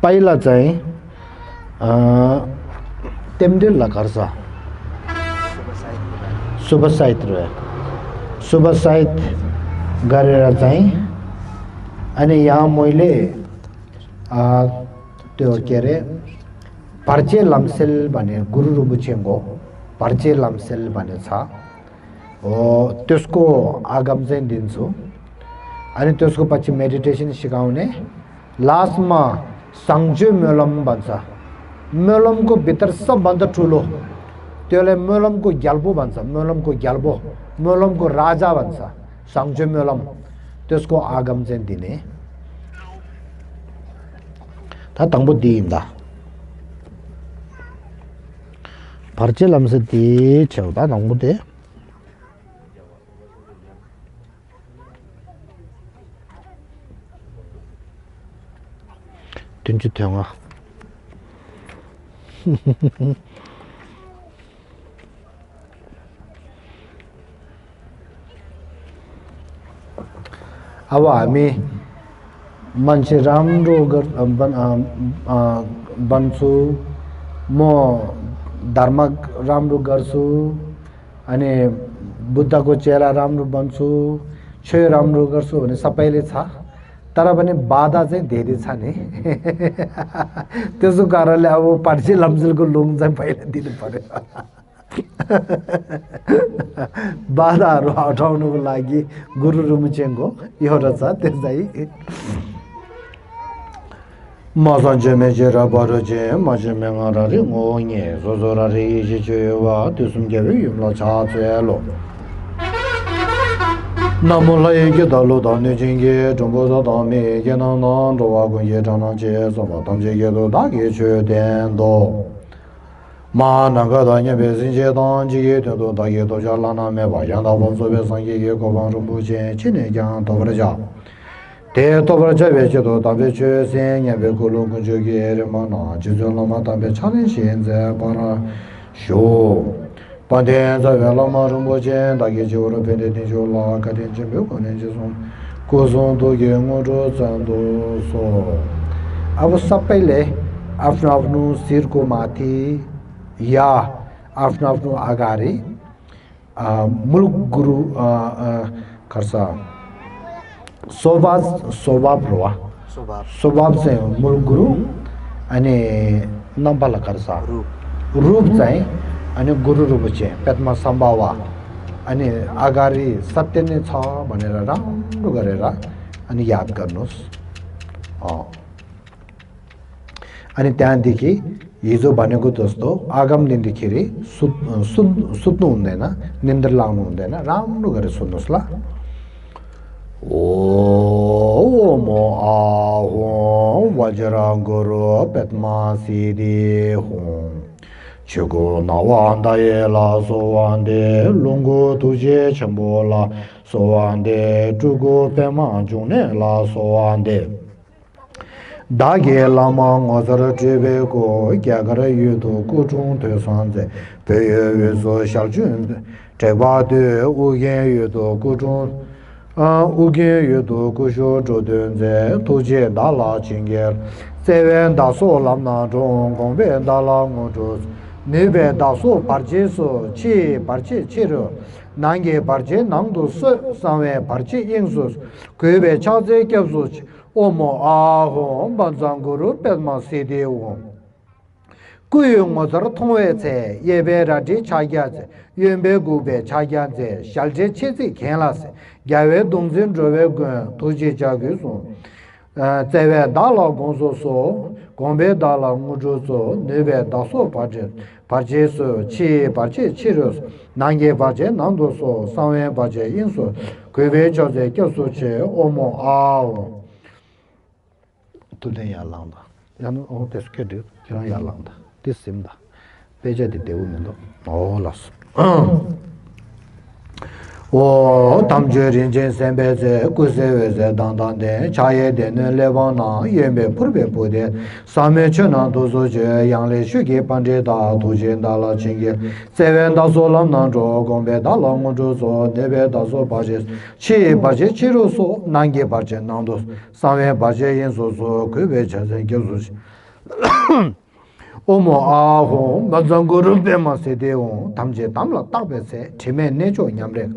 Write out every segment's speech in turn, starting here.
पहिला चाहिँ तेमडेल गर्छ शुभ साहित्य रह्यो शुभ साहित्य गरेर चाहिँ अनि यहाँ मैले त्यो के अरे पर्चे लम्सेल भन्ने गुरु रुबुचेङको पर्चे लम्सेल भन्ने छ हो त्यसको आगम चाहिँ दिन्छु अनि त्यसको पछि मेडिटेसन सिकाउने लास्टमा सङ्जु मेलम भन्छ मेलमको भित्र सबभन्दा ठुलो त्यसलाई मेलमको ग्याल्बो भन्छ मेलमको राजा भन्छ सङ्जु मेलम त्यसको आगम चाहिँ दिने 다 당부 디인다 벌질하면서 디 채우다 당부대 든지 태영아 अब हामी मान्छे राम्रो बन्छु म धर्म राम्रो गर्छु अनि बुद्धको चेला राम्रो बन्छु छे राम्रो गर्छु भने सबैले छ तर पनि बाधा चाहिँ धेरै छ नि त्यसको कारणले अब पर्चे लम्जुलको लुङ चाहिँ पहिला दिनु पर्यो बाधाहरू हटाउनको लागि गुरु रुमुचेङको एउटा छ त्यसलाई 마산제메제라 바르제 마제메가라리 오녜 조조라리 제제와 뜻숨게비 юм라 차제로 나몰라에게 달로 다네징게 정보다 다음에 게나나 로와고 예장나제 소마 담제게도 다게 줘된도 마나가다냐 베신제 단지게 되도 다게도 잘라나메 바양다 본소베 상게게 고방로 부제 진행장 도버자 대도버자 외제도 담배 최생에 베고로 군적에 에르마나 지존라마 담배 차는 시엔제 바라 쇼 반대자 velamarum bojen 다게 지오로 베데데 졸라 가든지 묘고는 지송 고zon도 게모로 잔도소 अब सबैले आफ्नो आफ्नो शिरको माथि या आफ्नो आफ्नो अगाडि मुलुक गुरु खर्च स्वभाव चाहिँ मूल गुरु अनि नम्बल खर्च रूप चाहिँ अनि गुरु रूप चाहिँ पेटमा सम्भावा अनि अगाडि सत्य नै छ भनेर राम्रो गरेर अनि याद गर्नुस् अनि त्यहाँदेखि हिजो भनेको जस्तो आगाम दिनदेखि सुत्नु हुँदैन निन्द्रा लाग्नु हुँदैन राम्रो गरेर सुन्नुस् ल ओम आहो वज्रगुरु पेटमा सिदि हुँ छिगो नवान्दायला सोवान्दे लुङ्गो तुझे छम्बोला सोवान्दे टुगो पेमा जुनेला सोवान्दे दागे लामा ngozar tribeko gyagara yudo kuchung te sanze peye yuzo shaljun tegba de ugen yudo kuchung ugen yudo kusho jodunze tuje dala chingel seven daso lamna zhong gongben dala ngozos nebe daso parche so chi parche chiro nange parche nangdo so sanwe parche ingsos kwebe chaze kyabsos 오모 아호 반장구루 뺏마 세대오 구용어서 통회체 예배라지 자기야제 연배구배 자기야제 샬제 체지 겐라세 야외 동진 저외군 도지자규소 제외 달라 공소소 공배 달라 무조소 네베 다소 바제소 치 바제 치료스 난게 바제 난도소 상외 바제 인소 괴베 저제 껴소체 오모 아오 tulen yalanda yani o teskedi kiran yalanda tisimda becedi devunendo olas 我当觉人间三百载，故世为在当当的，茶叶的能来往那，也没普遍不的，上面全能都说觉，阳来学给帮着大，途经大了情给，在外大所浪当着，公别大浪我就说，那边大所把些，七把些七路说，南给把些难都，上面把些因素说，可别产生就是我们啊红，马上过路边嘛是的红，他们这他们大白菜，前面那就伢们。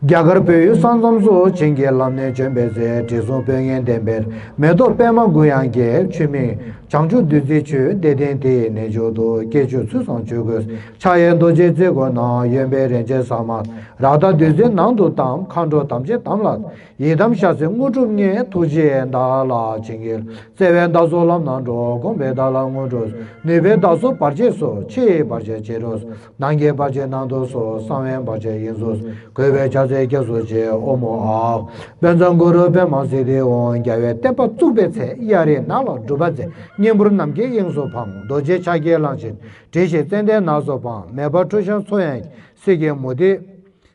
Gyagar pe san sam so chinge lamne chembe se tiso pe yen tember me do pe ma guyan ge chimi changju du ji chu de den de ne jo do ge ju su sang ju ge cha yen do je je go na yen be ren je sa ma ra da de je nang do tam khan do tam je tam la ye dam sha se ngu ju nye tu je da la chinge se wen da so lam nang do gong be da la ngu ju ne be da so par je so che par je che ro nang ge par je nang do so sang wen par je yin so ge be cha se ge so je o mo a ben zang go ro be ma se de on ge we te pa zu be che ya re na la du ba je nyem bur nam ge yin so phang do je cha ge lang chin de she ten de na so phang me ba chu shan so yan se ge mo de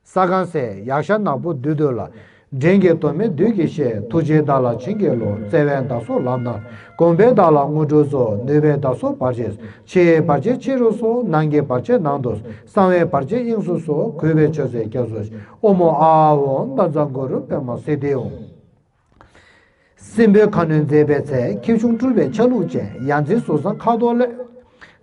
sa gan se ya shan na bu du du la Denge to me dugi she tuje dala chinge lo zewen da so lam na gombe dala ngujo so nebe da so parjes che parje chiro so nange parje nandos sanwe parje insu so kwebe chose kyaso omo awon da zangoru pema sedeo simbe kanun zebe se kyushung tulbe chalu je yanzi so san kadole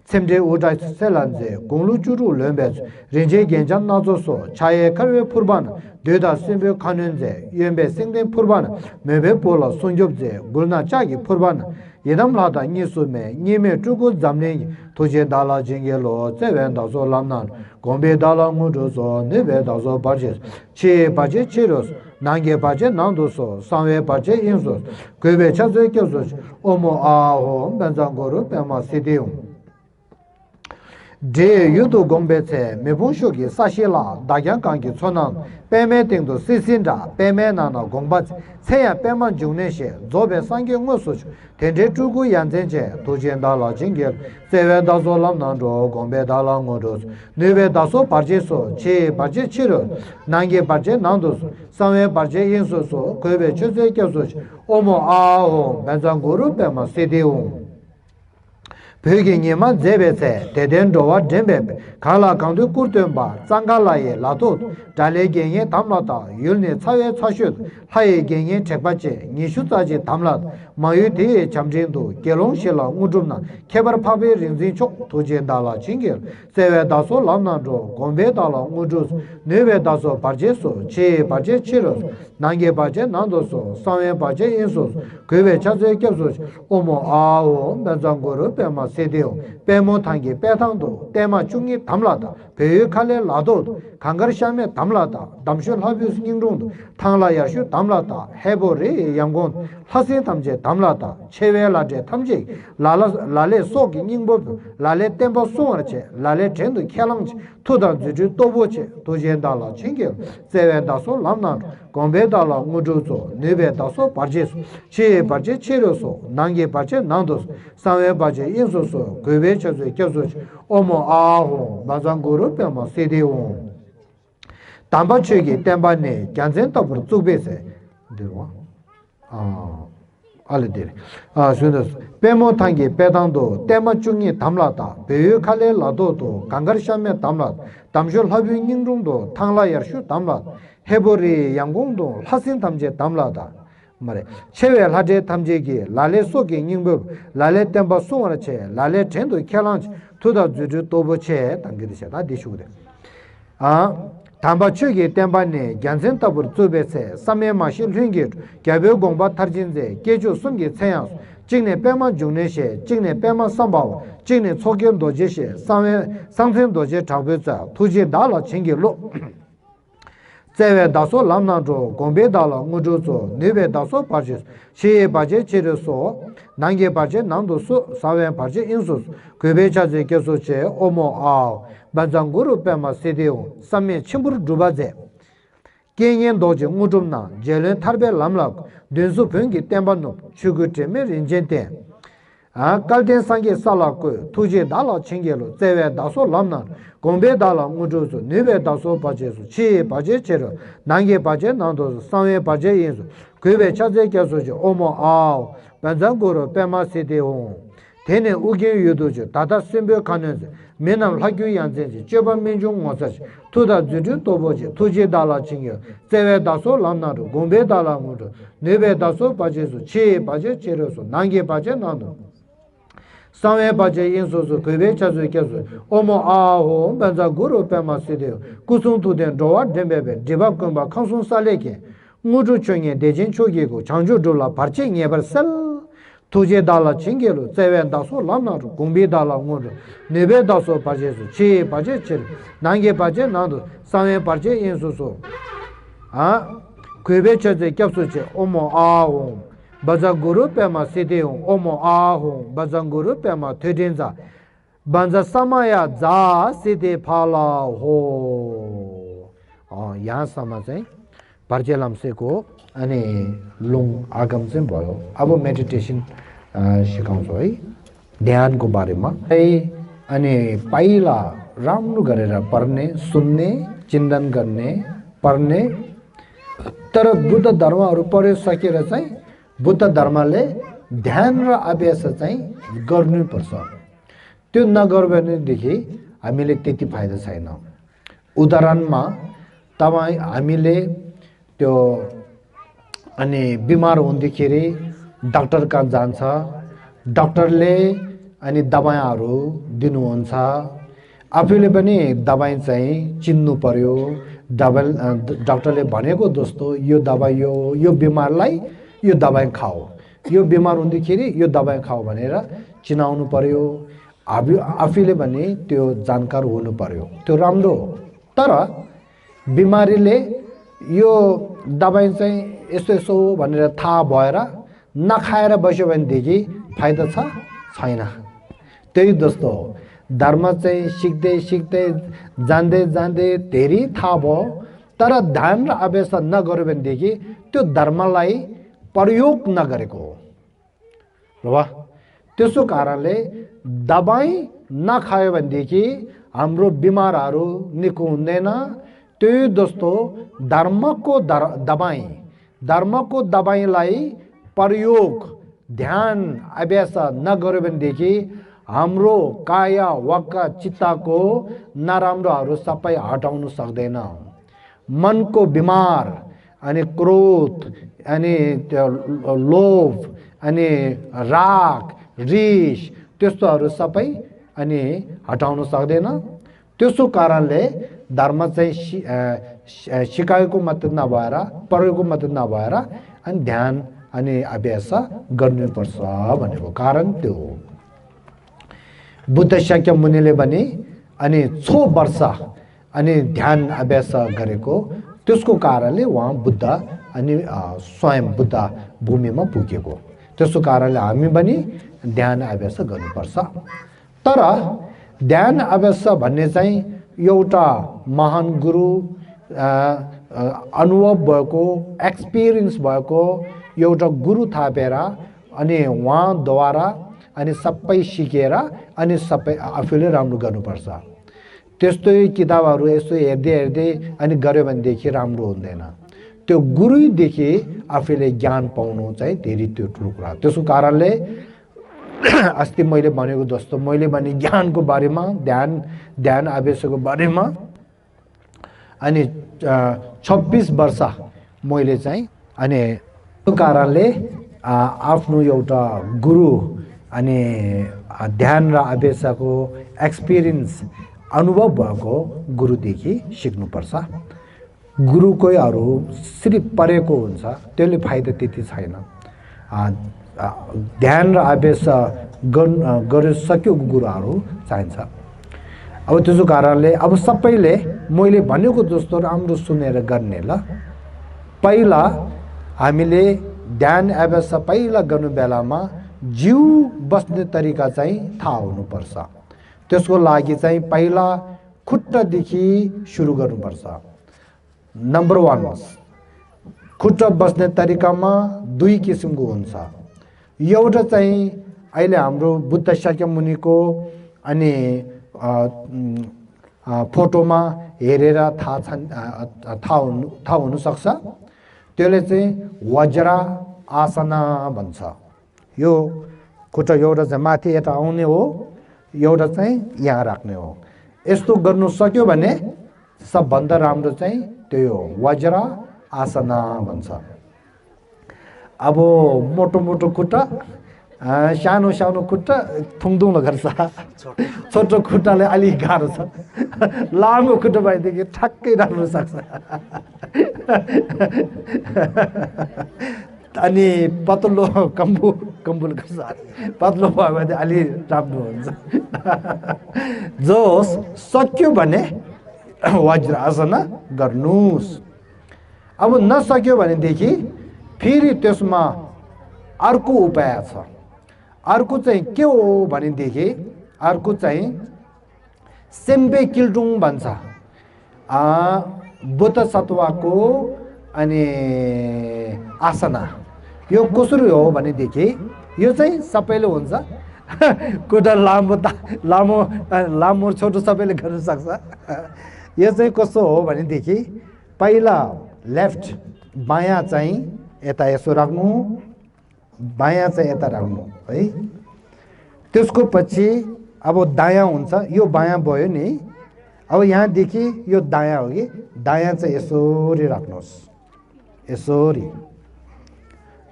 semde uday selanze gonglu juru lembez rinje genjan nazo so chaye karwe purban döda simbe kanunze yembe singde purban mebe pola sonjobze gulna chagi purban yedam lada nisume nyeme chugu zamne toje dala jingelo zewen dazo lamnan gombe dala ngudu so nebe dazo barjes che baje chiros nange baje nando so sanwe baje insos gwebe chaze kyosos omo aho benzangoru pema sidium de yudo gombe tse mebun shogi sashila dagyan kangi chonan peme tingdo sisinda peme nana gomba tseya pema jungne she zobe sange ngosu tenje chugu yanzenje tojen dala jingel sewe daso lam nando gombe dala ngodos nebe daso parje so che parje chiro nange parje nandos sanwe parje inso so kwebe chose kyoso omo aho benzanguru pema sidium Pöge nyeman zebese, teden dowa dembebe, kala kandu kurtenba, zangalaye latot, dale genye tamlata, yulne tsawe tsashut, haye genye chekbache, nishu tsaji tamlat, mayu teye chamjendo, gelong shila ngudrumna, kebar pabe rinzin chok, toje dala chingel, sewe daso lamnandro, gombe dala ngudrus, neve daso parjeso, che parje chiros, nange parje nandoso, sanwe parje insos, kwe chaze kepsos, omo ao, benzangoro pema 세대요 빼모 tangi 빼탕도 때마 중이 담라다 배유 칼레 라도 강가르샤메 담라다 담쇼 하비스 닝종도 탕라야슈 담라다 해보리 양곤 하세 담제 담라다 체웨라제 담제 라레 속이 닝보 라레 템보 소르체 라레 젠도 캬랑지 토다 주주 또보체 도젠달라 칭게 세웨다소 람나 gombe-dala ngudu-so, nebe-daso parje-so, che-parje chero-so, nange-parje nando-so, sanwe-parje inso-so, gwe-be-che-so, kye-so, omo-a-ho, bazanguru-pema sede-o. Tamba-che-ge, temba-ne, gyan-zen-tabur tsuk-be-se, dirwa? Ale-dire. Pemo-tangi, pe-tang-do, tema-chungi tamla-ta, pe-yu-kale-la-do-do, gangar-shame tamla, damshol-habi-ning-rung-do, tang-la-yar-shu tamla, 해보리 양공동 하신 탐제 담라다 말에 체외 하제 탐제기 라레 속에 닝법 라레 템바 송어체 라레 젠도 켈랑지 토다 주주 도보체 당기르샤다 디슈데 아 담바추기 템바네 간센타불 쪼베세 사메마시 링게 갸베 공바 타르진제 게주 숨게 체양 직내 빼만 중내시 직내 빼만 삼바오 직내 초견 도제시 상회 상생 도제 잡베자 투지 달라 챙기로 세웨 다소 람나조 곰베 달라 무조조 네베 다소 파지 시에 바제 치르소 난게 바제 남도소 사웨 바제 인소 괴베 차제 계소체 오모 아 반장구르 페마 세데오 삼메 침부르 두바제 겐옌 도지 무좀나 제레 타르베 람라 된수 병기 템반노 추그테메 린젠테 kalten sange sala ko tuje dala chingelo zewe daso lamna gombe dala ngujoso nebe daso bajeso chi baje chero nange baje nando sanwe baje yenso kwebe chaze kyasoje omo ao banzangoro pema sede on tene uge yudoje dada sembe kanense menam lagyu yanzenje cheba menjung ngosaje tuda juju toboje tuje dala chingelo zewe daso lamna gombe dala ngujo nebe daso bajeso chi baje cheroso nange baje nando Sanwe baje yinsoso kwebe chazo kyaso omo aho banza guru pema sideo kusung tu den rowa dembebe diba kumba khangsung saleke nguju chonye dejen chogego changju dola parche nyebar sal tuje dala chingelo zewen daso lamnaru gumbi dala nguju nebe daso baje su chi baje chir nange baje nando sanwe baje yinsoso kwebe chazo kyaso che omo aho Bazanguru pema sideon omo aho bazanguru pema tedenza banza samaya za side phala ho यहाँ sama चाहिँ parjelam se ko अनि लुङ आगम चाहिँ भयो अब meditation सिकाउँछु है ध्यानको बारेमा अनि पहिला राम्रो गरेर पढ्ने सुन्ने चिन्तन गर्ने पढ्ने तर बुद्ध धर्महरू पढे सकेर चाहिँ बुद्ध धर्मले ध्यान र अभ्यास चाहिँ गर्नुपर्छ त्यो नगर्बनेदेखि हामीले त्यति फाइदा छैन उदाहरणमा तपाई हामीले त्यो अनि बिमार हुँदाखेरि डाक्टर कहाँ जान्छ डाक्टरले अनि दबाईहरू दिनुहुन्छ आफूले पनि दबाई चाहिँ चिन्नु पर्यो डाक्टरले भनेको जस्तो यो दबाई यो बिमारलाई यो दबाई खाओ यो बिमार हुँदाखेरि यो दबाई खाओ भनेर चिनाउनु पर्यो आफूले पनि त्यो जानकार हुनु पर्यो त्यो राम्रो तर बिमारीले यो दबाई चाहिँ यस्तो यस्तो भनेर थाहा भएर नखाएर बस्यो भनेदेखि फाइदा छ छैन त्यही जस्तो धर्म चाहिँ सिक्दै सिक्दै जान्दै जान्दै धेरै थाहा भयो तर ध्यान र अभ्यास नगर्यो भनेदेखि त्यो धर्मलाई प्रयोग नगरेको हो र त्यसो कारणले दबाई नखायो भनेदेखि हाम्रो बिमारहरू निको हुँदैन त्यही जस्तो धर्मको दबाईलाई प्रयोग ध्यान अभ्यास नगर्यो भनेदेखि हाम्रो काया वाक् चित्तको नराम्रोहरू सबै हटाउन सक्दैन मनको बिमार अनि क्रोध अनि लोभ अनि राग रिस त्यस्तोहरू सबै अनि हटाउन सक्दैन त्यसो कारणले धर्म चाहिँ सिकाएको मात्र नभएर पढेको मात्र नभएर अनि ध्यान अनि अभ्यास गर्नुपर्छ भनेको कारण त्यो हो बुद्ध शाक्य मुनिले पनि अनि 6 वर्ष अनि ध्यान अभ्यास गरेको त्यसको कारणले उहाँ बुद्ध अनि स्वयं बुद्ध भूमिमा पुगेको त्यसो कारणले हामी पनि ध्यान अभ्यास गर्नुपर्छ तर ध्यान अभ्यास भन्ने चाहिँ एउटा महान गुरु अनुभव भएको एक्सपिरियन्स भएको एउटा गुरु थापेर अनि उहाँद्वारा अनि सबै सिकेर अनि सबै आफूले राम्रो गर्नुपर्छ त्यस्तै किताबहरू यसो हेर्दै हेर्दै अनि गर्यो भनेदेखि राम्रो हुँदैन त्यो गुरुदेखि आफूले ज्ञान पाउनु चाहिँ धेरै त्यो ठुलो कुरा त्यसको कारणले अस्ति मैले भनेको जस्तो मैले भने ज्ञानको बारेमा ध्यान अभ्यासको बारेमा अनि 26 वर्ष मैले चाहिँ अनि त्यो कारणले आफ्नो एउटा गुरु अनि ध्यान र अभ्यासको एक्सपिरियन्स अनुभव भएको गुरुदेखि सिक्नुपर्छ गुरुकोहरू सिर्फ पढेको हुन्छ त्यसले फाइदा त्यति छैन ध्यान र अभ्यास गरिसक्यो गुरुहरू चाहिन्छ अब त्यसो कारणले अब सबैले मैले भनेको जस्तो राम्रो सुनेर गर्ने ल पहिला हामीले ध्यान अभ्यास पहिला गर्नु बेलामा जिउ बस्ने तरिका चाहिँ थाहा हुनुपर्छ त्यसको लागि चाहिँ पहिला खुट्टादेखि सुरु गर्नुपर्छ नम्बर 1 खुट्टा बस्ने तरिकामा 2 किसिमको हुन्छ एउटा चाहिँ अहिले हाम्रो बुद्ध शाक्यमुनिको अनि फोटोमा हेरेर थाहा हुन सक्छ। त्यसले चाहिँ वज्र आसना भन्छ। यो खुट्टा एउटा चाहिँ माथि यता आउने हो, एउटा चाहिँ यहाँ राख्ने हो। यस्तो गर्नु सक्यो भने सबभन्दा राम्रो चाहिँ त्यो हो, वज्र आसना भन्छ। अब मोटो मोटो खुट्टा, सानो सानो खुट्टा थुङदुङ गर्छ, छोटो खुट्टाले अलिक गाह्रो छ। लामो खुट्टा भएदेखि ठ्याक्कै राम्रो सक्छ। अनि पतलो कम्बुल गर्छ, पतलो भयो भने अलि राम्रो हुन्छ। जो सक्यो भने वज्र आसना गर्नुहोस्। अब नसक्यो भनेदेखि फेरि त्यसमा अर्को उपाय छ। अर्को चाहिँ के हो भनेदेखि अर्को चाहिँ सेम्बे किल्टुङ भन्छ। बोधसत्वको अनि आसना। यो कसरी हो भनेदेखि यो चाहिँ सबैले हुन्छ। खुट्टा लामो छोटो सबैले गर्न सक्छ। यो चाहिँ कस्तो हो भनेदेखि पहिला लेफ्ट बायाँ चाहिँ यता यसो राख्नु, बायाँ चाहिँ यता राख्नु है। त्यसको पछि अब दायाँ हुन्छ, यो बायाँ भयो नि। अब यहाँदेखि यो दायाँ हो कि, दायाँ चाहिँ यसरी राख्नुहोस्, यसरी।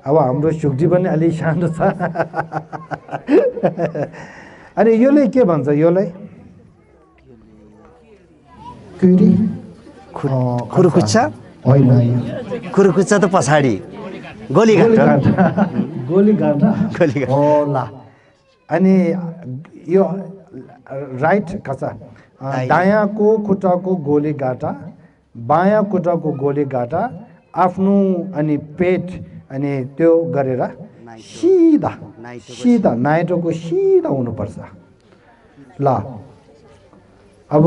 अब हाम्रो सुखजी पनि अलि सानो छ। अनि योले के भन्छ? योलाई खुरुकुच्चा होइन, खुरुकुच्चा त पछाडि गोलीघाट होला। अनि यो राइट कसा दायाँको खुट्टाको गोलीघाटा, बायाँ खुट्टाको गोलीघाटा, आफ्नो अनि पेट अनि त्यो गरेर सिधा सिधा नाइटोको सिधा हुनुपर्छ। ल अब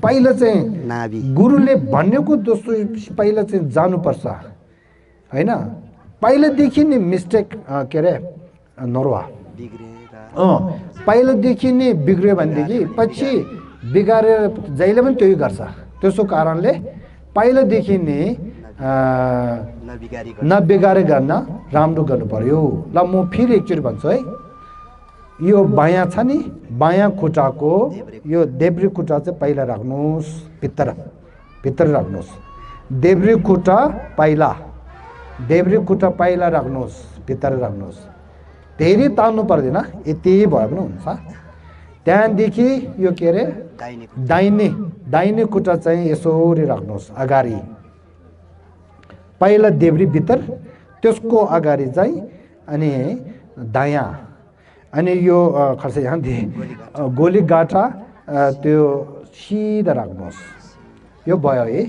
पहिला चाहिँ गुरुले भनेको जस्तो पहिला चाहिँ जानुपर्छ होइन। पहिलादेखि नै मिस्टेक के अरे नरुवा पहिलादेखि नै बिग्रियो भनेदेखि पछि बिगारेर जहिले पनि त्यही गर्छ। त्यसो कारणले पहिलादेखि नै नबिगारे गर्न राम्रो गर्नु पर्यो। ल म फेरि एकचोटि भन्छु है। यो बायाँ छ नि, बायाँ खुट्टाको यो देब्रे खुट्टा चाहिँ पहिला राख्नुहोस्, भित्र राख्नुहोस्। देब्रे खुट्टा पहिला राख्नुहोस्, भित्र राख्नुहोस्। धेरै तान्नु पर्दैन, यति भयो पनि हुन्छ। त्यहाँदेखि यो के अरे दाहिने खुट्टा चाहिँ यसरी राख्नुहोस् अगाडि, पहिला देब्रे भित्र, त्यसको अगाडि चाहिँ अनि दायाँ। अनि यो खर्च यहाँ गोलीघाटा त्यो सिधा राख्नुहोस्। यो भयो है।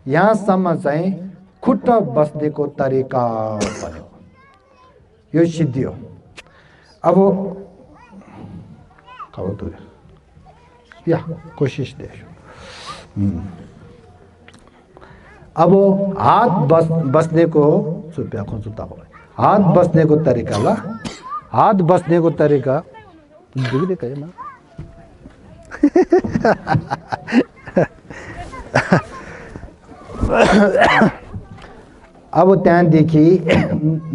यहाँसम्म चाहिँ खुट्टा बस्नेको तरिका भन्यो, यो सिद्धियो। अब या कोसिस दे। अब हात बस्नेको हात बस्नेको तरिका। ल हात बस्नेको तरिका अब त्यहाँदेखि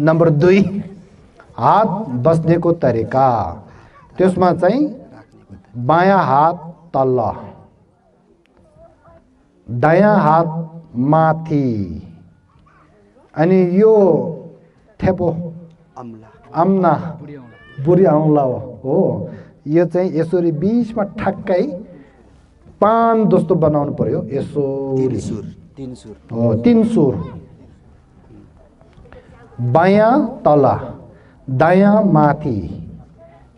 नम्बर 2 हात बस्नेको तरिका। त्यसमा चाहिँ बायाँ हात तल, दायाँ हात माथि, अनि यो थेपो आम्ना बुढी औँला हो। यो चाहिँ यसरी बिचमा ठ्याक्कै पान जस्तो बनाउनु पर्यो। यसरी हो, 3 सुर। बायाँ तल, दायाँ माथि,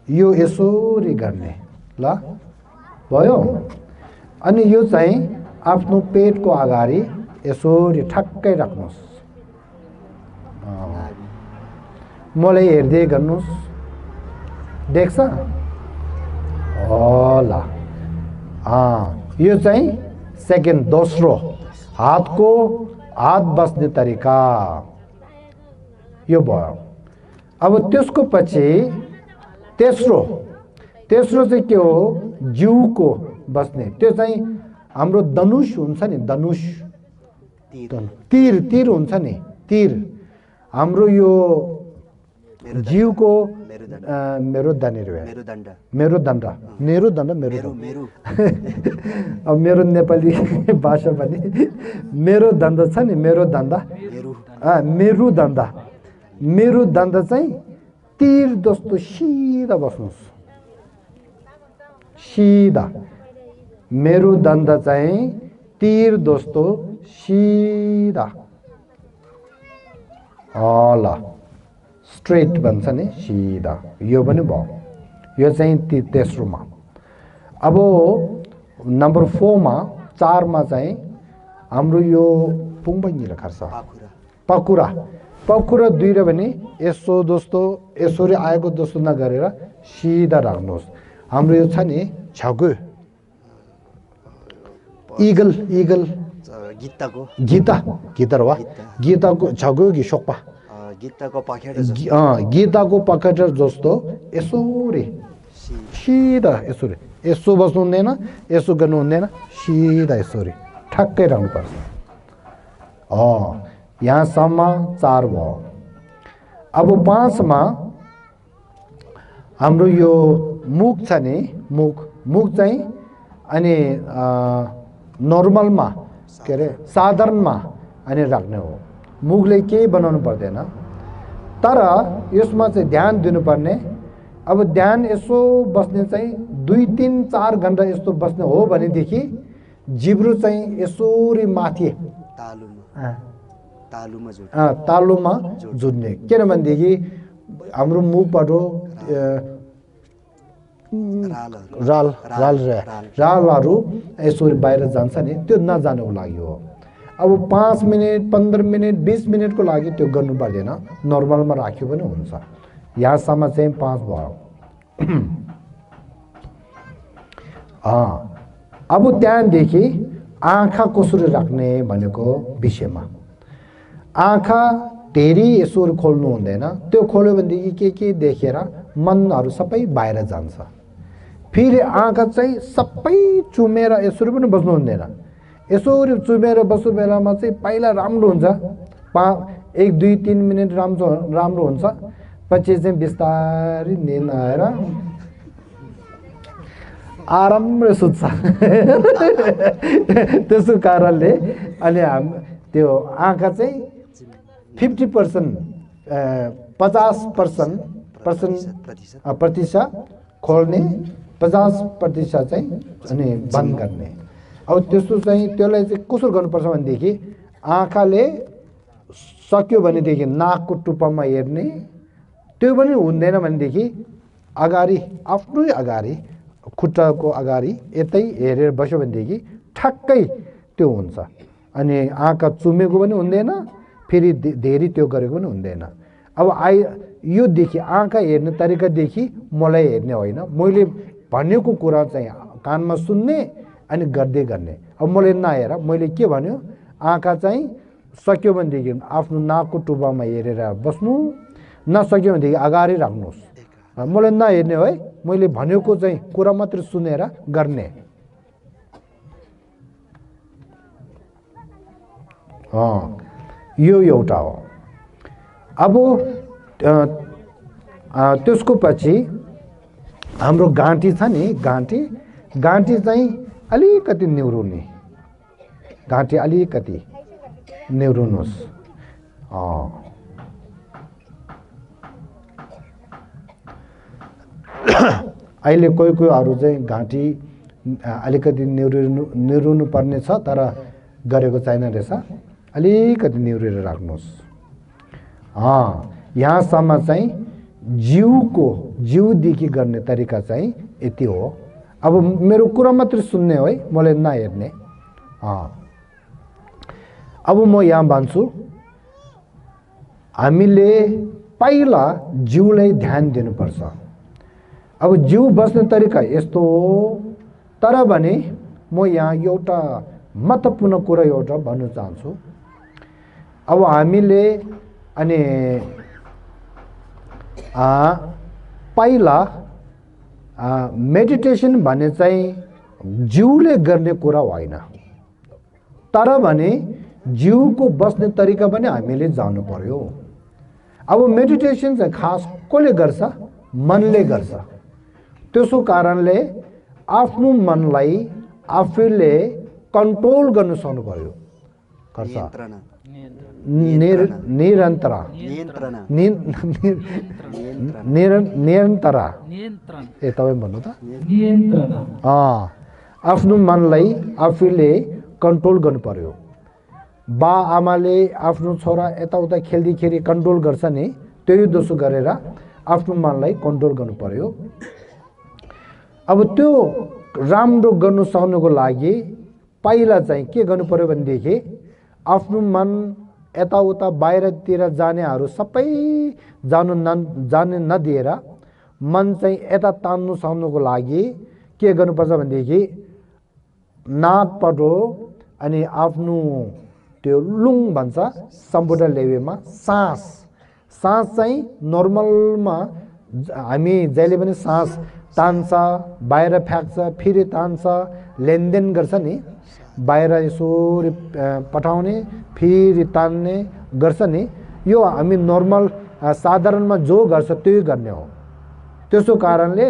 यो यसरी गर्ने। ल भयो। अनि यो चाहिँ आफ्नो पेटको अगाडि यसरी ठ्याक्कै राख्नुहोस्। मलाई हेर्दै गर्नुहोस्, देख्छ होला। यो चाहिँ सेकेन्ड, दोस्रो हात बस्ने तरिका यो भयो। अब त्यसको पछि तेस्रो चाहिँ के हो जिउको बस्ने त्यो चाहिँ हाम्रो धनुष हुन्छ नि धनुष तीर हुन्छ नि तीर हाम्रो यो जिउको मेरुदण्ड अब मेरो नेपाली भाषा पनि मेरुदण्ड छ नि मेरुदण्ड चाहिँ तीर जस्तो सिधा बस्नुहोस् सिधा मेरुदण्ड चाहिँ तीर जस्तो सिधा ल स्ट्रेट भन्छ नि सिधा यो पनि भयो यो चाहिँ तेस्रोमा अब नम्बर 4 मा 4 मा चाहिँ हाम्रो यो पुङबङ्गिरा खर्छ पकुरा दुई र भने यसो दोस्तो यसरी आएको जस्तो नगरेर सिधा राख्नुहोस् हाम्रो यो छ नि छगु इगल गीता र वा गीताको छगु कि सोक्पा गीताको पखेटा जस्तो यसोरी सिधा यसोरी यसो बस्नु हुँदैन यसो गर्नु हुँदैन सिधा यसोरी ठक्कै राख्नुपर्छ यहाँसम्म 4 भयो अब 5 मा हाम्रो यो मुख छ नि मुख चाहिँ अनि नर्मलमा के अरे साधारणमा अनि राख्ने हो मुखले केही बनाउनु पर्दैन तर यसमा चाहिँ ध्यान दिनुपर्ने अब ध्यान यसो बस्ने चाहिँ 2-3-4 घण्टा यस्तो बस्ने हो भनेदेखि जिब्रो चाहिँ यसोरी माथि तालुमा जुड्ने किनभनेदेखि हाम्रो मुखबाट रालहरू यसरी बाहिर जान्छ नि त्यो नजानुको लागि हो अब 5 मिनट 15 मिनट 20 मिनटको लागि त्यो गर्नु पर्दैन नर्मलमा राख्यो पनि हुन्छ यहाँसम्म चाहिँ 5 भयो अब त्यहाँदेखि आँखा कसरी राख्ने भनेको विषयमा आँखा धेरै यसरी खोल्नु हुँदैन त्यो खोल्यो भनेदेखि के देखेर मनहरू सबै बाहिर जान्छ फेरि आँखा चाहिँ सबै चुमेर यसरी पनि बस्नु हुँदैन यसरी चुमेर बस्नु बेलामा चाहिँ पहिला राम्रो हुन्छ 1-2-3 मिनट राम्रो हुन्छ पछि चाहिँ बिस्तारै निद आएर आरामले सुत्छ त्यसको कारणले अनि त्यो आँखा चाहिँ 50% 50% प्रतिशत खोल्ने 50% चाहिँ अनि बन्द गर्ने अब त्यस्तो चाहिँ त्यसलाई चाहिँ कसो गर्नुपर्छ भनेदेखि आँखाले सक्यो भनेदेखि नाकको टुप्पामा हेर्ने त्यो पनि हुँदैन भनेदेखि अगाडि आफ्नै अगाडि खुट्टाको अगाडि यतै हेरेर बस्यो भनेदेखि ठक्कै त्यो हुन्छ अनि आँखा चुमेको पनि हुँदैन फेरि धेरै त्यो गरेको पनि हुँदैन अब यो देखि आँखा हेर्ने तरिकादेखि मलाई हेर्ने होइन मैले भनेको कुरा चाहिँ कानमा सुन्ने अनि गर्दै गर्ने अब मैले नहेर मैले के भन्यो आँखा चाहिँ सक्यो भनेदेखि आफ्नो नाकको टुप्पामा हेरेर बस्नु नसक्यो भनेदेखि अगाडि राख्नुहोस् मलाई नहेर्ने है मैले भनेको चाहिँ कुरा मात्र सुनेर गर्ने यो एउटा हो अब त्यसको पछि हाम्रो घाँटी छ नि घाँटी चाहिँ अलिकति निहुरुने घाँटी अलिकति निहुरुनुहोस् अहिले कोही अरू चाहिँ घाँटी अलिकति निहुरुनु पर्ने छ तर गरेको छैन रहेछ अलिकति निहुरेर राख्नुहोस् यहाँसम्म चाहिँ जिउदेखि गर्ने तरिका चाहिँ यति हो अब मेरो कुरा मात्र सुन्ने है मलाई नहेर्ने अब म यहाँ भन्छु हामीले पहिला जिउलाई ध्यान दिनुपर्छ अब जिउ बस्ने तरिका यस्तो हो तर भने म यहाँ एउटा महत्त्वपूर्ण कुरा एउटा भन्न चाहन्छु अब हामीले अनि मेडिटेसन भन्ने चाहिँ जिउले गर्ने कुरा होइन, तर भने जिउको बस्ने तरिका पनि हामीले जान्नु पर्यो। अब मेडिटेसन चाहिँ खास कसले गर्छ? मनले गर्छ। त्यसो कारणले आफ्नो मनलाई आफूले कन्ट्रोल गर्न सक्नु पर्यो। गर्छ निरन्तर ए तपाईँ भन्नु त आफ्नो मनलाई आफूले कन्ट्रोल गर्नु पर्यो। बा आमाले आफ्नो छोरा यताउता खेल्दाखेरि कन्ट्रोल गर्छ नि, त्यही जसो गरेर आफ्नो मनलाई कन्ट्रोल गर्नु पर्यो। अब त्यो राम्रो गर्नु सक्नुको लागि पहिला चाहिँ के गर्नु पर्यो भनेदेखि आफ्नो मन यताउता बाहिरतिर जानेहरू सबै जाने नदिएर मन चाहिँ यता तान्नु सक्नुको लागि के गर्नुपर्छ भनेदेखि नाकबाट अनि आफ्नो त्यो लुङ भन्छ सम्पूर्ण लेभलमा सास चाहिँ नर्मलमा हामी जहिले पनि सास तान्छ, बाहिर फ्याँक्छ, फेरि तान्छ, लेनदेन गर्छ नि, बाहिर यसरी पठाउने फेरि तान्ने गर्छ नि, यो हामी नर्मल साधारणमा जो गर्छ त्यही गर्ने हो। त्यसो कारणले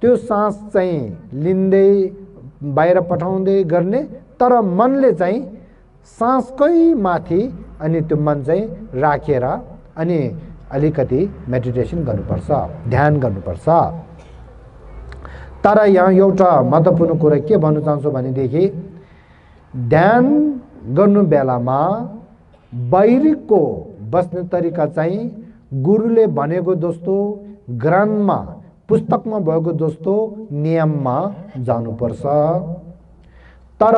त्यो सास चाहिँ लिँदै बाहिर पठाउँदै गर्ने, तर मनले चाहिँ सासकै माथि अनि त्यो मन चाहिँ राखेर अनि अलिकति मेडिटेसन गर्नुपर्छ, ध्यान गर्नुपर्छ। तर यहाँ एउटा महत्त्वपूर्ण कुरा के भन्न चाहन्छु भनेदेखि ध्यान गर्नु बेलामा बाहिरको बस्ने तरिका चाहिँ गुरुले भनेको जस्तो ग्रन्थमा पुस्तकमा भएको जस्तो नियममा जानुपर्छ। तर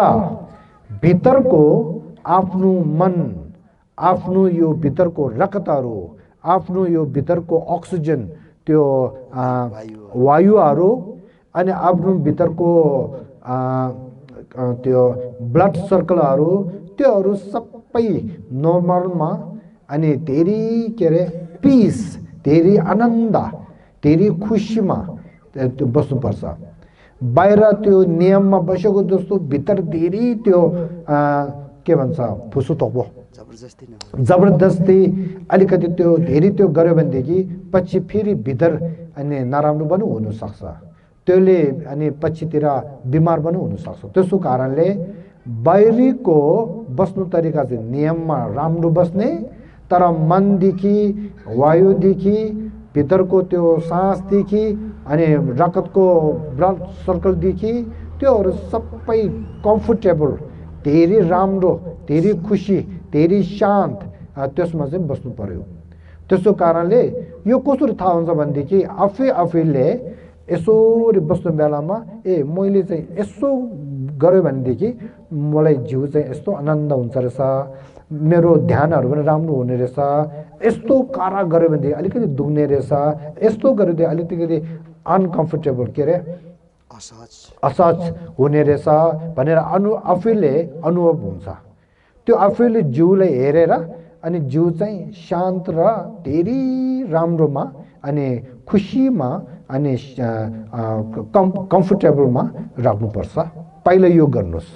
भित्रको आफ्नो मन, आफ्नो यो भित्रको रगतहरू, आफ्नो यो भित्रको अक्सिजन त्यो वायुहरू अनि आफ्नो भित्रको त्यो ब्लड सर्कलहरू त्योहरू सबै नर्मलमा अनि धेरै के अरे पिस, धेरै आनन्द, धेरै खुसीमा त्यो बस्नुपर्छ। बाहिर त्यो नियममा बसेको जस्तो भित्र धेरै त्यो के भन्छ फुसु थोक्यो जबरजस्ती अलिकति त्यो धेरै त्यो गर्यो भनेदेखि पछि फेरि भित्र अनि नराम्रो पनि हुनसक्छ, त्यसले अनि पछितिर बिमार पनि हुनसक्छ। त्यसो कारणले बाहिरीको बस्नु तरिका चाहिँ नियममा राम्रो बस्ने, तर मनदेखि, वायुदेखि, भित्रको त्यो सासदेखि अनि रगतको ब्लड सर्कलदेखि त्योहरू सबै कम्फर्टेबल, धेरै राम्रो, धेरै खुसी, धेरै शान्त त्यसमा चाहिँ बस्नु पर्यो। त्यसो कारणले यो कसरी थाहा हुन्छ भनेदेखि आफैले यसरी बस्नु बेलामा मैले चाहिँ यसो गऱ्यो भनेदेखि मलाई जिउ चाहिँ यस्तो आनन्द हुन्छ रहेछ, मेरो ध्यानहरू पनि राम्रो हुने रहेछ, यस्तो कारा गऱ्यो भनेदेखि अलिकति दुख्ने रहेछ, यस्तो गऱ्यो भने अलिकति अनकम्फर्टेबल के अरे असहज हुने रहेछ भनेर आफैले अनुभव हुन्छ। त्यो आफैले जिउलाई हेरेर अनि जिउ चाहिँ शान्त र धेरै राम्रोमा अनि खुसीमा अनि कम्फर्टेबलमा राख्नुपर्छ। पहिला यो गर्नुहोस्,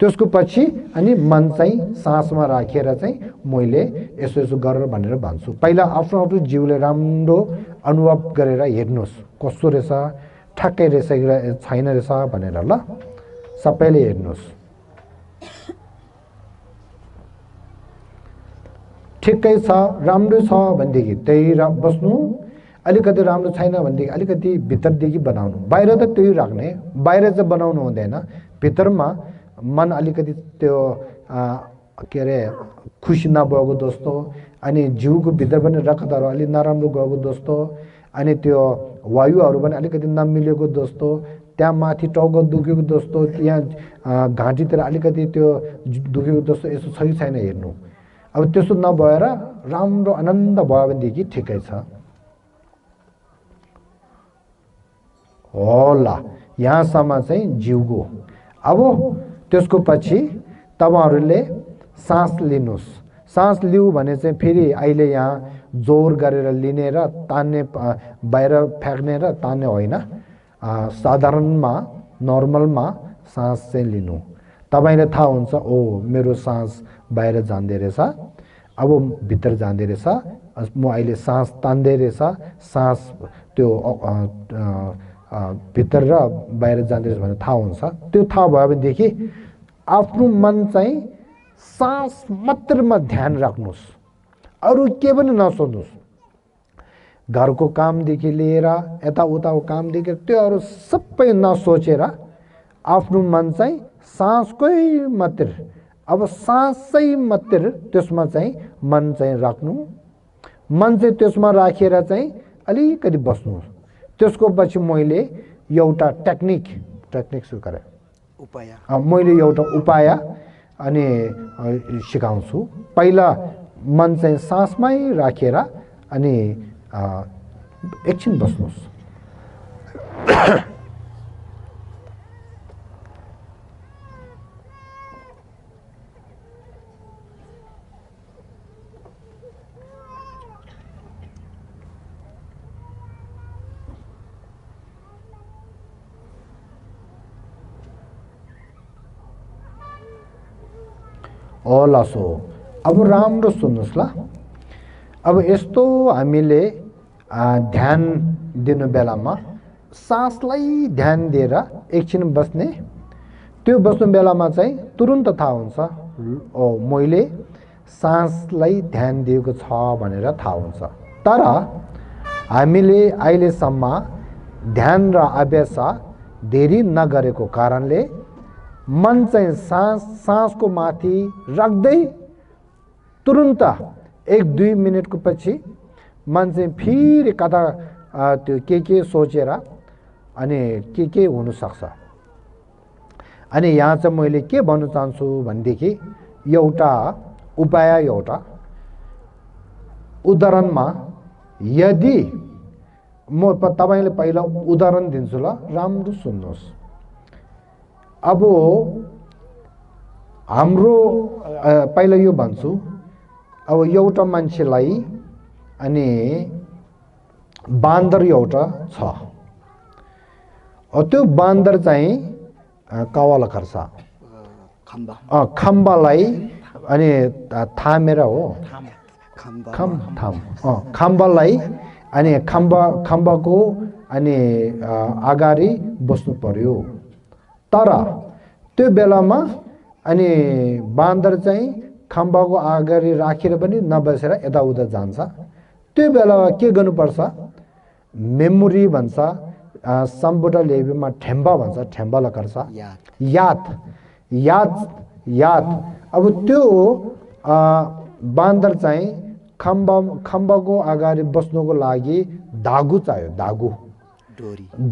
त्यसको पछि अनि मन चाहिँ सासमा राखेर चाहिँ मैले यसो यसो गरेर भनेर भन्छु। पहिला आफ्नो जिउले राम्रो अनुभव गरेर हेर्नुहोस् कस्तो रहेछ, ठ्याक्कै रहेछ छैन रहेछ भनेर ल सबैले हेर्नुहोस्। ठिकै छ, राम्रो छ भनेदेखि त्यही बस्नु, अलिकति राम्रो छैन भनेदेखि अलिकति भित्रदेखि बनाउनु। बाहिर त त्यही राख्ने, बाहिर चाहिँ बनाउनु हुँदैन, भित्रमा मन अलिकति त्यो के अरे खुसी नभएको जस्तो अनि जिउको भित्र पनि रगतहरू अलिक नराम्रो गएको जस्तो अनि त्यो वायुहरू पनि अलिकति नमिलेको जस्तो, त्यहाँ माथि टाउको दुखेको जस्तो, यहाँ घाँटीतिर अलिकति त्यो दुखेको जस्तो यसो छ कि छैन हेर्नु। अब त्यसो नभएर राम्रो आनन्द भयो भनेदेखि ठिकै छ। होला यहाँसम्म चाहिँ जिउको। अब त्यसको पछि तपाईँहरूले सास लिनुहोस्। सास लिऊ भने चाहिँ फेरि अहिले यहाँ जोर गरेर लिने र तान्ने, बाहिर फ्याँक्ने र तान्ने होइन। साधारणमा नर्मलमा सास चाहिँ लिनु तपाईलाई थाहा हुन्छ ओ मेरो सास बाहिर जाँदै रहेछ अब भित्र जाँदै रहेछ म अहिले सास तान्दै रहेछ सास त्यो भित्र र बाहिर जाँदै रहेछ भनेर थाहा हुन्छ त्यो थाहा भयो भनेदेखि आफ्नो मन चाहिँ सास मात्रमा ध्यान राख्नुस् अरु के पनि नसोच्नुस् घरको कामदेखि लिएर यताउताको कामदेखि त्योहरू सबै नसोचेर आफ्नो मन चाहिँ सासकै मात्र अब सासै मात्र त्यसमा चाहिँ मन चाहिँ राख्नु मन चाहिँ त्यसमा राखेर चाहिँ अलिकति बस्नु त्यसको पछि मैले एउटा टेक्निक स्वीकार मैले एउटा उपाय अनि सिकाउँछु पहिला मन चाहिँ सासमै राखेर अनि एकछिन बस्नुस् ओलासो अब राम्रो सुन्नुस् ल अब यस्तो हामीले ध्यान दिनु बेलामा सासलाई ध्यान दिएर एकछिन बस्ने त्यो बस्नु बेलामा चाहिँ तुरुन्त थाहा हुन्छ ओ मैले सासलाई ध्यान दिएको छ भनेर थाहा हुन्छ तर हामीले अहिलेसम्म ध्यान र अभ्यास धेरै नगरेको कारणले मन चाहिँ सासको माथि राख्दै तुरुन्त 1-2 मिनेटको पछि मन चाहिँ फेरि कता त्यो के सोचेर अनि के हुन सक्छ अनि यहाँ चाहिँ मैले के भन्न चाहन्छु भनेदेखि एउटा उपाय एउटा उदाहरणमा यदि म तपाईले पहिला उदाहरण दिन्छु ल राम्रो सुन्नुहोस् अब हाम्रो पहिला यो भन्छु अब एउटा मान्छेलाई अनि बान्दर एउटा छ त्यो बान्दर चाहिँ कावाला गर्छ खम्बालाई अनि थामेर हो खम्बालाई अनि खम्बाको अनि अगाडि बस्नु पर्यो तर त्यो बेलामा अनि बान्दर चाहिँ खम्बाको अगाडि राखेर पनि नबसेर यताउता जान्छ त्यो बेलामा के गर्नुपर्छ मेमोरी भन्छ सम्बुटा लेबीमा ठेम्बा भन्छ ठेम्बाला गर्छ याद अब त्यो बान्दर चाहिँ खम्बाको अगाडि बस्नुको लागि धागो चाहियो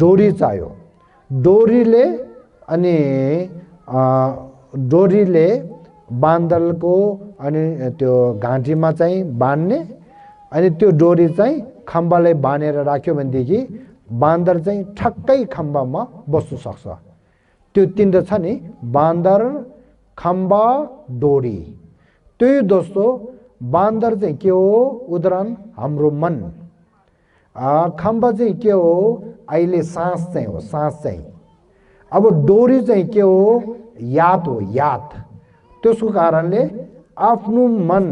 डोरी चाहियो डोरीले बान्दरको अनि त्यो घाँटीमा चाहिँ बान्ने अनि त्यो डोरी चाहिँ खम्बालाई बानेर राख्यो भनेदेखि बान्दर चाहिँ ठक्कै खम्बामा बस्न सक्छ त्यो तीनटा छ नि बान्दर खम्बा डोरी त्यही दोस्तो बान्दर चाहिँ के हो उदाहरण हाम्रो मन खम्बा चाहिँ के हो अहिले सास चाहिँ अब डोरी चाहिँ के हो याद त्यसको कारणले आफ्नो मन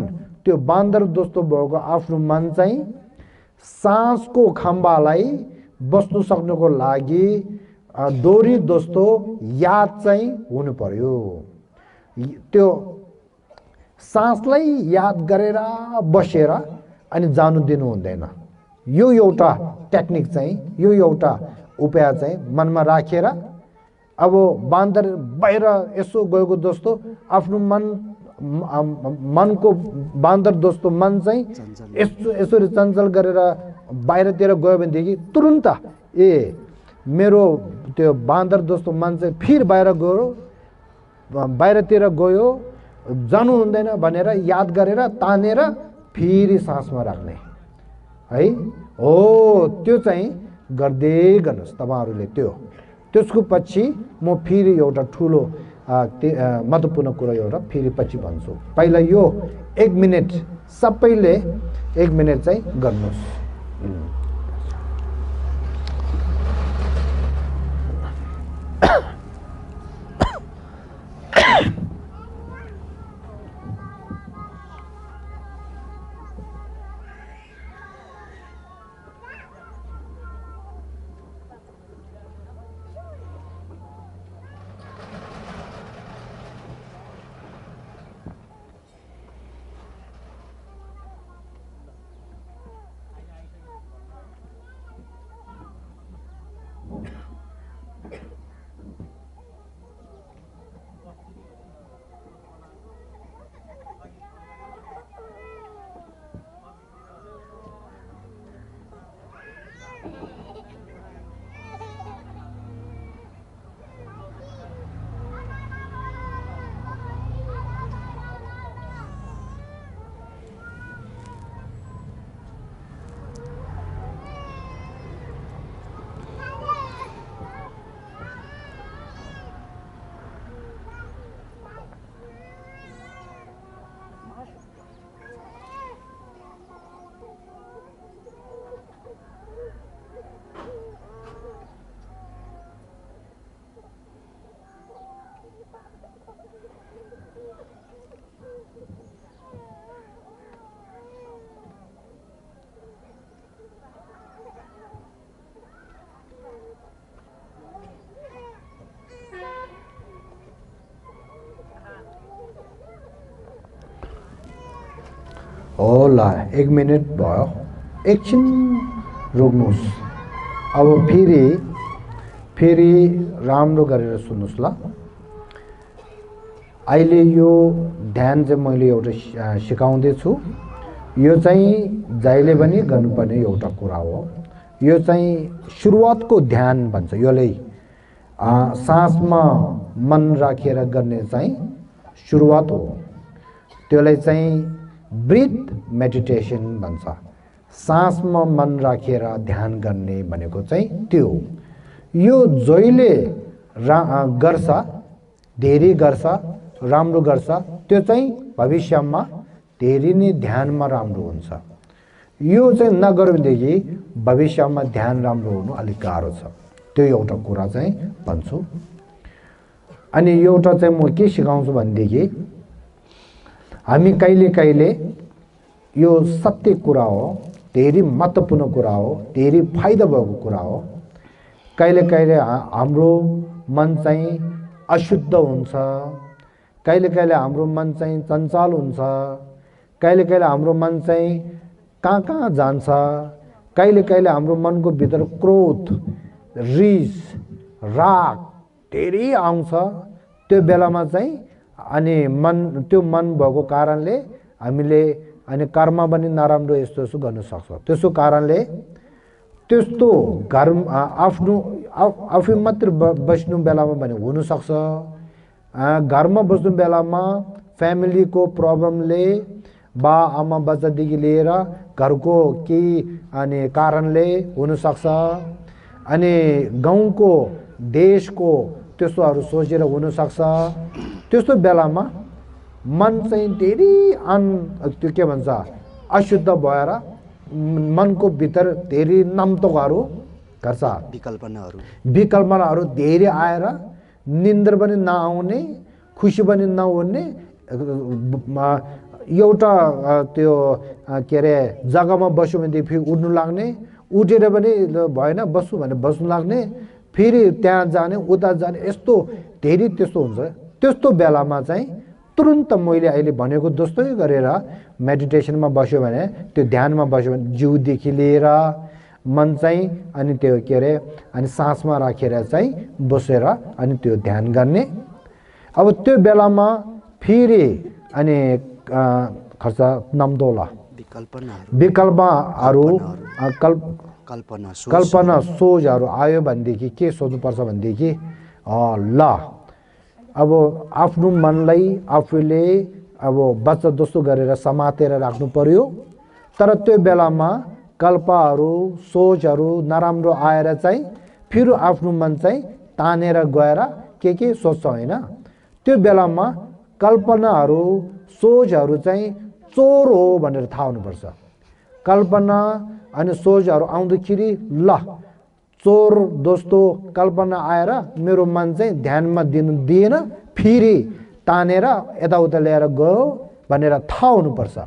त्यो बान्दर दोस्तो भएको आफ्नो मन चाहिँ सासको खम्बालाई बस्नु सक्नको लागि डोरी दोस्तो याद चाहिँ हुनु पर्यो त्यो सासलाई याद गरेर बसेर अनि जानु दिनु हुँदैन यो एउटा टेक्निक चाहिँ यो एउटा उपाय चाहिँ मनमा राखेर अब बान्दर बाहिर यसो गएको दोस्तो आफ्नो मनको बान्दर दोस्तो मन चाहिँ यसरी चञ्चल गरेर बाहिरतिर गयो भनेदेखि तुरुन्त मेरो त्यो बान्दर दोस्तो मन चाहिँ फेरि बाहिरतिर गयो जानु हुँदैन भनेर याद गरेर तानेर फेरि सासमा राख्ने है हो त्यो चाहिँ गर्दै गर्नुहोस् तपाईहरुले त्यसको पछि म फेरि एउटा ठुलो महत्त्वपूर्ण कुरा एउटा फेरि पछि भन्छु पहिला यो 1 मिनेट सबैले 1 मिनेट चाहिँ गर्नुहोस् होला 1 मिनेट भयो एकछिन रोक्नुहोस् अब फेरि राम्रो गरेर सुन्नुहोस् ल अहिले यो ध्यान चाहिँ मैले एउटा सिकाउँदै छु यो चाहिँ जहिले पनि गर्नुपर्ने एउटा कुरा हो यो चाहिँ सुरुवातको ध्यान भन्छ यसलाई सासमा मन राखेर गर्ने चाहिँ सुरुवात हो त्यसलाई चाहिँ ब्रीथ मेडिटेसन भन्छ सासमा मन राखेर ध्यान गर्ने भनेको चाहिँ त्यो यो जहिले गर्छ धेरै गर्छ राम्रो गर्छ त्यो चाहिँ भविष्यमा धेरै नै ध्यानमा राम्रो हुन्छ यो चाहिँ नगर्यो भनेदेखि भविष्यमा ध्यान राम्रो हुनु अलिक गाह्रो छ त्यो एउटा कुरा चाहिँ भन्छु अनि एउटा चाहिँ म के सिकाउँछु भनेदेखि हामी कहिले यो सत्य कुरा हो धेरै महत्त्वपूर्ण कुरा हो धेरै फाइदा भएको कुरा हो कहिले हाम्रो मन चाहिँ अशुद्ध हुन्छ कहिले हाम्रो मन चाहिँ चञ्चल हुन्छ कहिले हाम्रो मन चाहिँ कहाँ जान्छ कहिले हाम्रो मनको भित्र क्रोध रिस राग धेरै आउँछ त्यो बेलामा चाहिँ अनि त्यो मन भएको कारणले हामीले अनि कर्म पनि नराम्रो यस्तो गर्न सक्छ त्यसो कारणले त्यस्तो आफ्नो आफै मात्र बस्नु बेलामा पनि हुन सक्छ घरमा बस्नु बेलामा फ्यामिलीको प्रब्लमले बा आमा बच्चादेखि लिएर घरको केही अनि कारणले हुन सक्छ अनि गाउँको देशको त्यस्तोहरू सोचेर हुन सक्छ त्यस्तो बेलामा मन चाहिँ धेरै त्यो के भन्छ अशुद्ध भएर मनको भित्र धेरै नम्तोहरू गर्छ विकल्पनाहरू धेरै आएर निन्द्र पनि नआउने खुसी पनि नहुने एउटा त्यो के अरे जग्गामा बस्यो भनेदेखि फेरि उड्नु लाग्ने उठेर पनि भएन बस्छु भने बस्नु लाग्ने फेरि त्यहाँ जाने उता जाने यस्तो धेरै त्यस्तो हुन्छ त्यस्तो बेलामा चाहिँ तुरुन्त मैले अहिले भनेको जस्तै गरेर मेडिटेसनमा बस्यो भने त्यो ध्यानमा बस्यो भने जिउदेखि लिएर मन चाहिँ अनि त्यो के अरे अनि सासमा राखेर चाहिँ बसेर अनि त्यो ध्यान गर्ने अब त्यो बेलामा फेरि अनि खर्च नम्दोला विकल्पहरू कल्पना सोचहरू आयो भनेदेखि के सोच्नुपर्छ भनेदेखि ल अब आफ्नो मनलाई आफूले अब बच्चा जस्तो गरेर समातेर राख्नु पर्यो तर त्यो बेलामा कल्पहरू सोचहरू नराम्रो आएर चाहिँ फेरि आफ्नो मन चाहिँ तानेर गएर के सोच्छ होइन त्यो बेलामा कल्पनाहरू सोचहरू चाहिँ चोर हो भनेर थाहा हुनुपर्छ कल्पना अनि सोचहरू आउँदाखेरि ल चोर दोस्तो कल्पना आएर मेरो मन चाहिँ ध्यानमा दिनु दिएन फेरि तानेर यताउता ल्याएर गयो भनेर थाहा हुनुपर्छ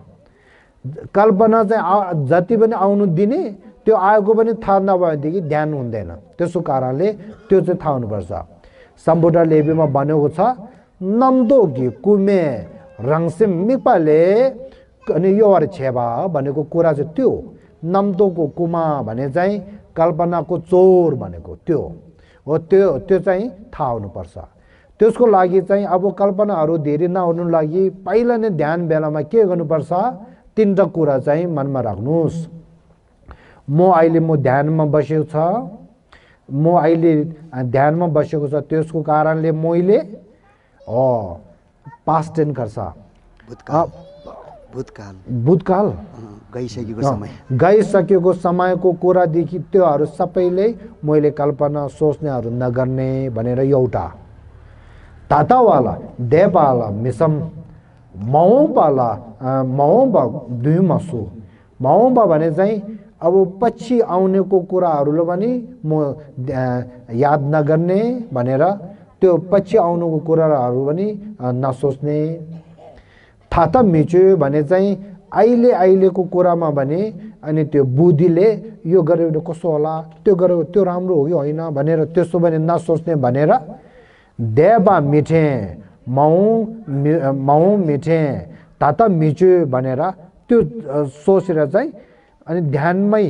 कल्पना चाहिँ जति पनि आउनु दिने त्यो आएको पनि थाहा नभएदेखि ध्यान हुँदैन त्यसो कारणले त्यो चाहिँ थाहा हुनुपर्छ सम्बुद्ध लेबीमा भनेको छ नम्दोगी कुमे रङसिम मिपाले अनि यो छेबा भनेको कुरा चाहिँ त्यो नम्दोको कुमा भने चाहिँ कल्पनाको चोर भनेको त्यो हो त्यो चाहिँ थाहा हुनुपर्छ त्यसको लागि चाहिँ अब कल्पनाहरू धेरै नहुनु लागि पहिला नै ध्यान बेलामा के गर्नुपर्छ तीनटा कुरा चाहिँ मनमा राख्नुहोस् म ध्यानमा बसेको छ म अहिले ध्यानमा बसेको छ त्यसको कारणले मैले पास्ट टेन्स गर्छ भूतकाल गइसकेको समयको कुरादेखि त्योहरू सबैले मैले कल्पना सोच्नेहरू नगर्ने भनेर एउटा तातावाला देवाला मिसम माउबा दुई मसु माउबा भने चाहिँ अब पछि आउनेको कुराहरूलाई पनि म याद नगर्ने भनेर त्यो पछि आउनुको कुराहरू पनि नसोच्ने थाता मिच्यो भने चाहिँ अहिलेको कुरामा भने अनि त्यो बुद्धिले यो गर्यो भने कस्तो होला त्यो गर्यो त्यो राम्रो हो कि होइन भनेर त्यसो भने नसोच्ने भनेर देवा मिठे माउ मिठे ताता मिच्यो भनेर त्यो सोचेर चाहिँ अनि ध्यानमै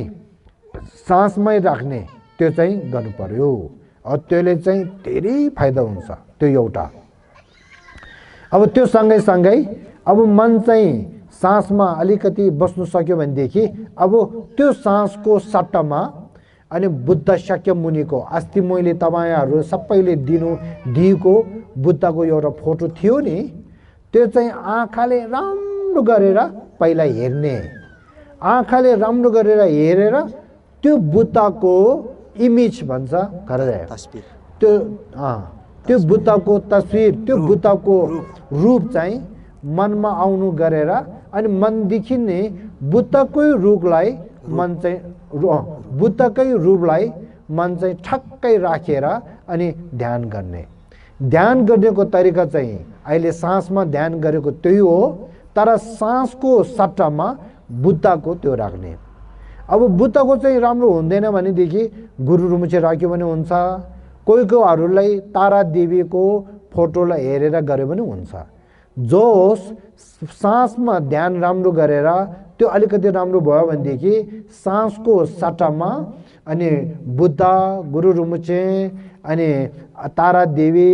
सासमै राख्ने त्यो चाहिँ गर्नु पर्यो। त्यसले चाहिँ धेरै फाइदा हुन्छ त्यो एउटा। अब त्यो सँगै अब मन चाहिँ सासमा अलिकति बस्नु सक्यो भनेदेखि अब त्यो सासको सट्टामा अनि बुद्ध शाक्यमुनिको अस्ति मैले तपाईँहरू सबैले दिएको बुद्धको एउटा फोटो थियो नि, त्यो चाहिँ आँखाले राम्रो गरेर पहिला हेर्ने, आँखाले राम्रो गरेर हेरेर त्यो बुद्धको इमेज भन्छ तस्बिर, त्यो बुद्धको तस्बिर, त्यो बुद्धको रूप चाहिँ मनमा आउनु गरेर अनि मनदेखि नै बुद्धकै रूपलाई मन चाहिँ बुद्धकै रूपलाई मन चाहिँ ठक्कै राखेर अनि ध्यान गर्ने। ध्यान गर्नेको तरिका चाहिँ अहिले सासमा ध्यान गरेको त्यही हो, तर सासको सट्टामा बुद्धको त्यो राख्ने। अब बुद्धको चाहिँ राम्रो हुँदैन भनेदेखि गुरु रुमुचे राख्यो भने हुन्छ, कोही कोहीहरूलाई तारा देवीको फोटोलाई हेरेर गर्यो भने हुन्छ। जो सासमा ध्यान राम्रो गरेर त्यो अलिकति राम्रो भयो भनेदेखि सासको सट्टामा अनि बुद्ध, गुरु रुमुचे अनि तारा देवी,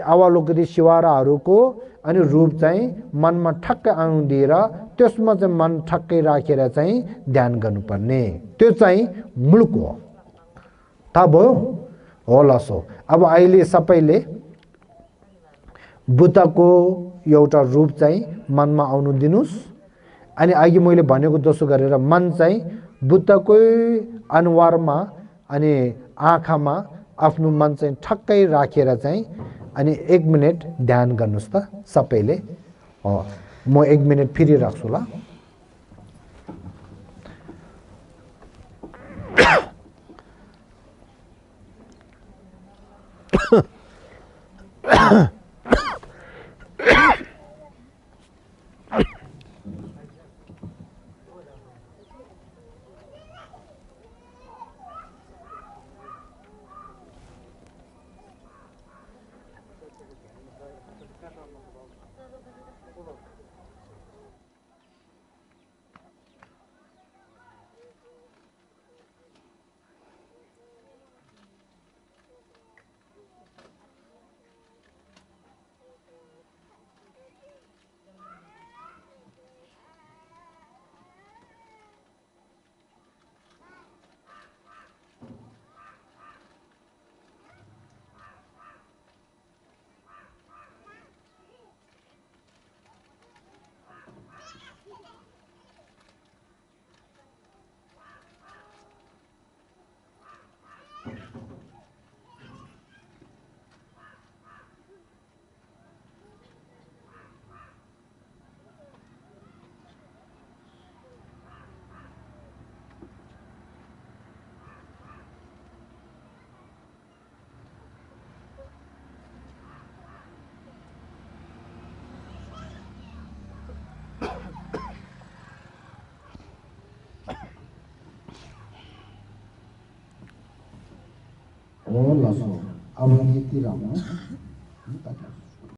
अवलोकति शिवाराहरूको अनि रूप चाहिँ मनमा ठक्कै आउनु दिएर त्यसमा चाहिँ मन ठक्कै राखेर चाहिँ ध्यान गर्नुपर्ने। त्यो चाहिँ मुलुक हो। थाहा भयो होला। सो अब अहिले सबैले बुद्धको एउटा रूप चाहिँ मनमा आउनु दिनुस्। अनि अघि मैले भनेको जसो गरेर मन चाहिँ बुद्धकै अनुहारमा अनि आँखामा आफ्नो मन चाहिँ ठक्कै राखेर चाहिँ अनि 1 मिनट ध्यान गर्नुस् त सबैले। म 1 मिनट फेरि राख्छु ल। अब यति राम्रो